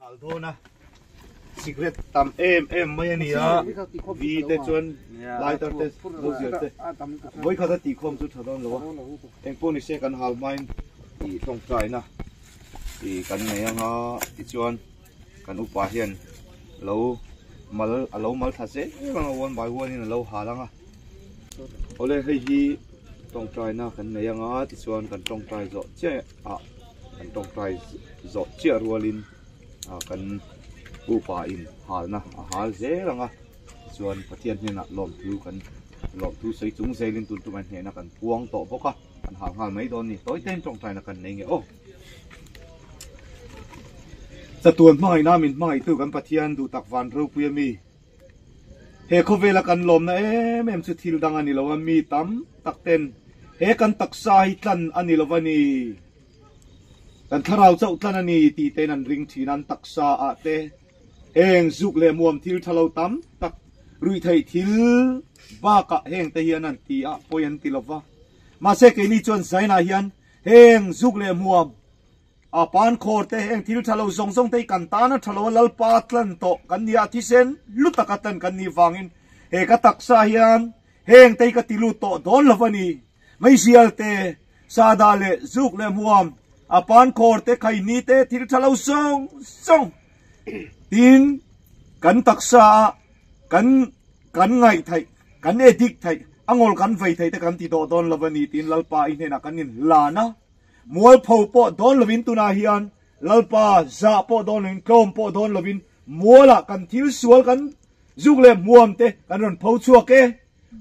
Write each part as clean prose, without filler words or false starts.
Hal dawn a, cigarette tam em em mai a ni a, vi te chuan lighter te bozial te vawikhat a tihkhawm chu tha dawn lo a, engpawh ni se kan hal hmain ih tawngtaina ih kan nei anga tichuan kan upa hian lo mal a lo mal thla zel anga one by one in a lo hal anga awle hei hi tawngtaina kan nei anga tichuan kan tawngtai zawh chiah ah. Kan tawngtai zawh chiah rualin kan upa in halna a hal zel ang a, tichuan Pathian hnenah lawmthu kan lawmthu sawi chung zelin tun tumah hnehna kan puang tawh bawk a, kan hal nghal mai dawn ni. Tawi tein tawngtaina kan nei nge aw. Chatuan hmangaihna min hmangaihtu kan Pathian duhtak van ropui a mi. He khawvela kan lawmna em em chu thil dang a ni lo a, mi tam tak ten he kan taksa hi tlan a ni lo a ni, kan thlarau chauh tlan a ni tih tein an ring thin a, an taksa ah te heng zuk leh muam thil tha lo tam tak ruihtheih thil bakah heng te hian an ti a, pawi an ti lo va. Mahse keini chuan Zainah hian heng zuk leh muam A pan khawr te heng thil tha lo zawng zawng te hi kan tan a tha lo a, Lalpa tlan tawh kan ni a, thisen hlu taka tlan kan nih vangin he ka taksa hian heng te hi ka ti lut tawh dawn lo a ni. Meizial te, sahdah leh zuk leh hmuam, a pan khawr te, khaini te, thil tha lo zawng zawng tin kan taksa a kan kan ngaih theih, kan addict theih, a ngawl kan vei theih te kan ti tawh dawn lo a ni tiin Lalpa i hnenah kan inhlan a. Mualpho pawh dawn lovin tunah hian Lalpa zah pawh dawn lovin tlawm pawh dawn lovin mualah kan thil sual kan zuk leh hmuam te kan rawn pho chhuak e.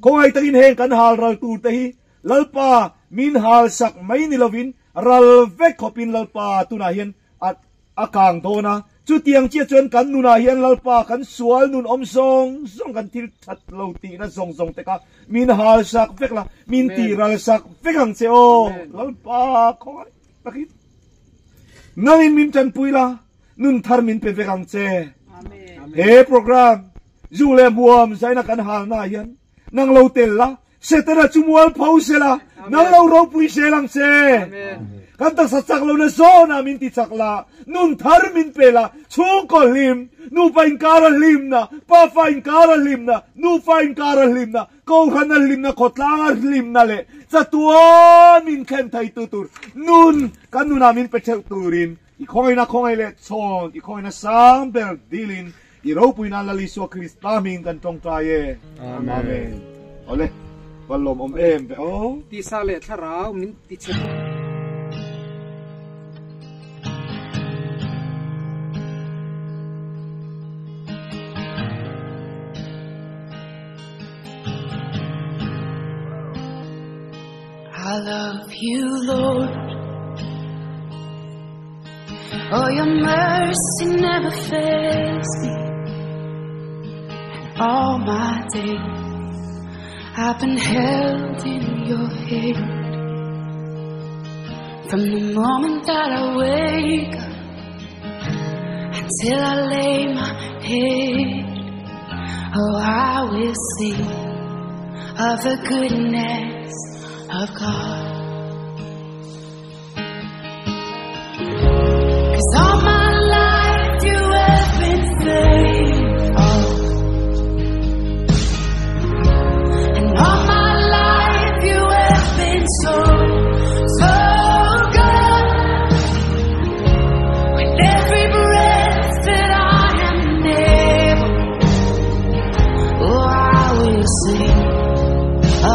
Khawngaih takin heng kan hal ral tur te hi Lalpa min hal sak mai ni lovin ral vek khawpin Lalpa tunah hian a A kang dawn a, chutiang chiah chuan kan nunah hian Lalpa kan sual nun awm zawng zawng kan thil that lo tihna zawng zawng te kha min hal sak vek la, min tih ral sak vek ang che aw Lalpa khawngaih takin nangin min tanpui la, nun thar min pe vek ang che. He program zu leh hmuam zaina kan halna ah hian nang lo tel la, Setana chu mual pho sela, nang lo ropui sel ang che. Kan taksa chak lohna zawnah min ti chak la, nun thar min pe la, chhungkaw hlim, nupa inkara hlimna, pafa inkara hlimna, nufa inkara hlimna, kohhrana hlimna, khawtlanga hlimna leh chatuan min thlen theitu tur nun kan nunah min pe theuh turin I khawngaihna khawngaih leh chhawn, i khawngaihna sang ber dilin i ropui nan Lal Isua Krista hming kan tawngtai e. Amen. Awle, va lawmawm em ve aw. Tisa leh thlarau min ti chhe. I love you, Lord. Oh, your mercy never fails me. And all my days I've been held in your hand. From the moment that I wake up until I lay my head, oh, I will sing of the goodness of God. Cause all my life you have been faithful. And all my life you have been so, so good. With every breath that I am able, oh, I will sing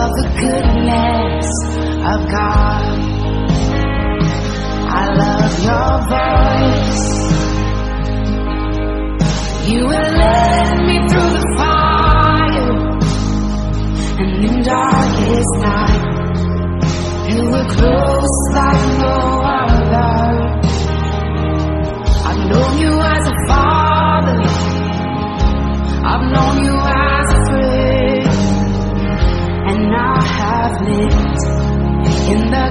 of the goodness of God. I love your voice. You will lead me through the fire and in darkest night. You were close like no other. I've known you as a father. I've known you as a friend. And I have lived in the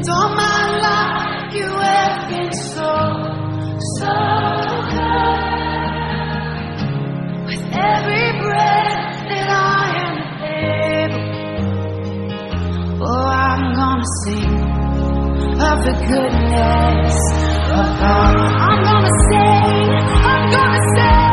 And all my life you have been so, so good. With every breath that I am able, oh, I'm gonna sing of the goodness of God. I'm gonna sing, I'm gonna sing.